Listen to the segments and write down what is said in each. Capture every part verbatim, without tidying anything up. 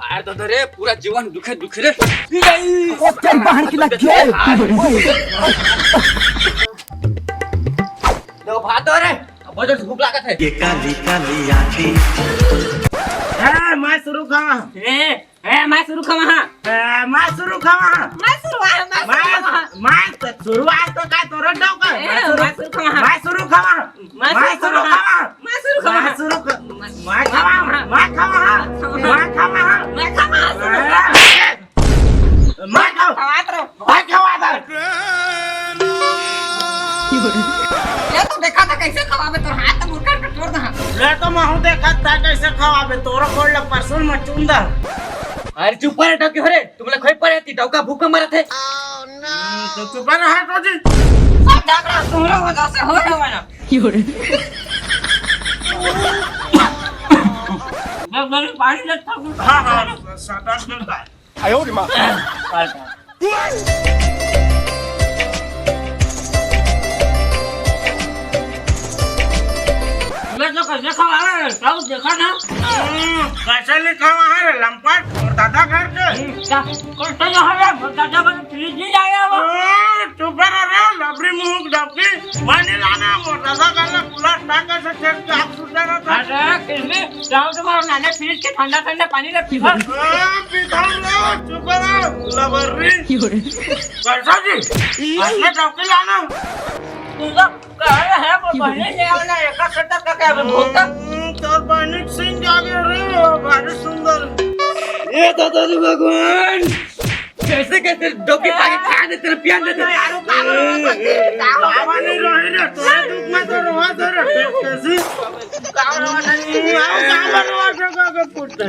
अरे दादा रे, पूरा जीवन दुखे दुखे रे। ओ तेरी बहन की लग गई। दो भात दो रे, अब बहुत जोर से भूख लागत हे। ये काली काली आँखी। ए, मैं शुरू खावा। ए, ए, मैं शुरू खावा, हाँ। ए, मैं शुरू खावा। मैं शुरू आया, मैं शुरू मैं, खावा। मैं तो शुरुआत तो का तोरा डौका। ए, मैं शुरू, मैं शुरू खावा। मैं शुरू खावा। मैं मैं शुरू शुरू खावा। खावा। मैं शुरू खावा। मैं शुरू ख-, मैं खावा। मैं खावा। मैं खावा। मैं खावा। मैं खावा। मैं खावा। खावा तो। मैं खावा तो। ये तो देखा था कैसे खवाबे, तोर हाथ तो मुड़का के तोड़ दहा। ले तो महू देखा था कैसे खवाबे, तोरा कोड़ ला परसुन में चुन दा। अरे चुप कर, डौकी हो रे, तुमला खोई पड़े थी, डौका भूख मरत हे। हम्म, तो चुप रहा तो जी। सब जागरा तुम्हारा वजह से हो रहा है ना। मैं, मैं पानी लेता हूँ। हाँ, हाँ, सात आठ मिनट आए। मैं तो कैसे खवा रहा है, सब देखा ना। हम्म, कैसे नहीं खावा है रे लंपट, और दादा घर के। हम्म, क्या? कौन सा जो है, वो दादा बने फ्रिज नहीं लाया वो। ओ, चुप रह रे, लबरी मुंह डबकी, पानी लाना, वो दादा घर में कूलर टाका से छेद के हाथ सूजा रहा था। अरे, किसने? जाओ तो वो नाने फ्रिज के ठंडा ठंडा पानी ले पीवा। ओ, पीता रे, चुप रह, लबरी। कैसा जी? अपने डबकी लाना। तुम तो कह रहे हैं, वो बहने ले आओ ना, एक सत्तर का क्या अभी भूत? हम्म, तोर बहनी के सिंग जागे रे, भारी सुंदर। ए दादा रे भगवान, कैसे कैसे डौकी पाके खा दे, तेरे पिया दे, तेरे यारो, काबर रोवा करते, काबर रोवा? काबर नहीं रोही रे, तोरे दुख में तो रोवा दे रे, कैसे? काबर रोवा नहीं? आओ, काबर रोवा जगह के पुट। ए,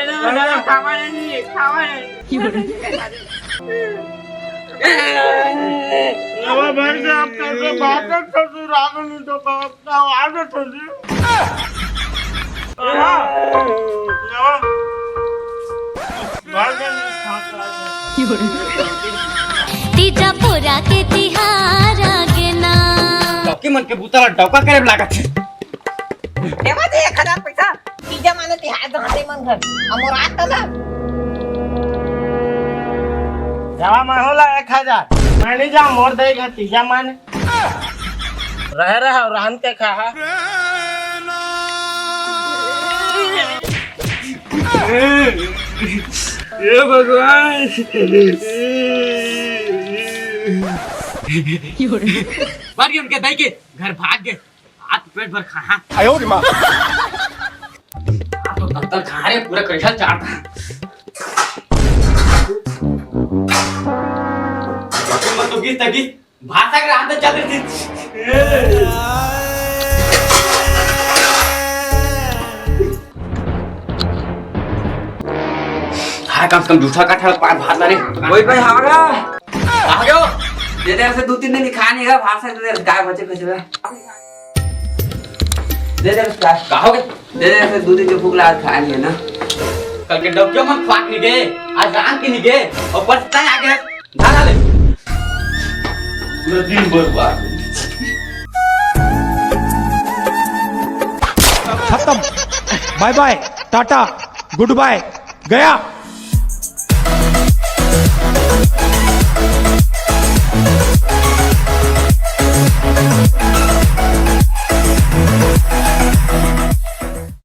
ना, ना, खावा नहीं, खावा नहीं। नवा भाई से आप करके बात है, ससुर आगे नहीं तो बाप का आवाज है, ससुर। हाँ। नवा। भाई से नहीं खाता है। तीजा पोरा के तिहार आगे ना। डौकी मन के बूता ला डौका करे लागत हे। देवा दे एक हजार पैसा, तीजा माने तिहार दो हाथे मन घर। अमोर आता ना। जावा महू ला एक हजार। मैं नहीं जाऊँ, मोर दे घर तीजा माने। रह रहा और रांध के खा। ये भगवान। भाग गए उनके दाई के घर, भाग गए। आज पेट भर खा, हाँ। आयो रे माँ। आज तो तत्तर खा रे, पूरा करेला चाट। मत तो गिर तगी, भाषा के राह पे चल रही थी। हाँ, कम से कम जूठा का ठा पार भात ला रे। कोई भाई हावड़ा? आ गयो। दे दे, ऐसे दो तीन दिन खा नहीं गा, भाषा दे दे, गाय बचे कुछ बा। दे दे, उसका। का हो गया? दे दे, ऐसे दो दिन के भूख लाग खा लिया ना। कल के डब क्यों मन खाक नहीं गए? आज राम की नहीं गए। और परसता आ गए। धारा ले। पूरा दिन बर्बाद। खत्म। बाय बाय। टाटा। गुड बाय। गया।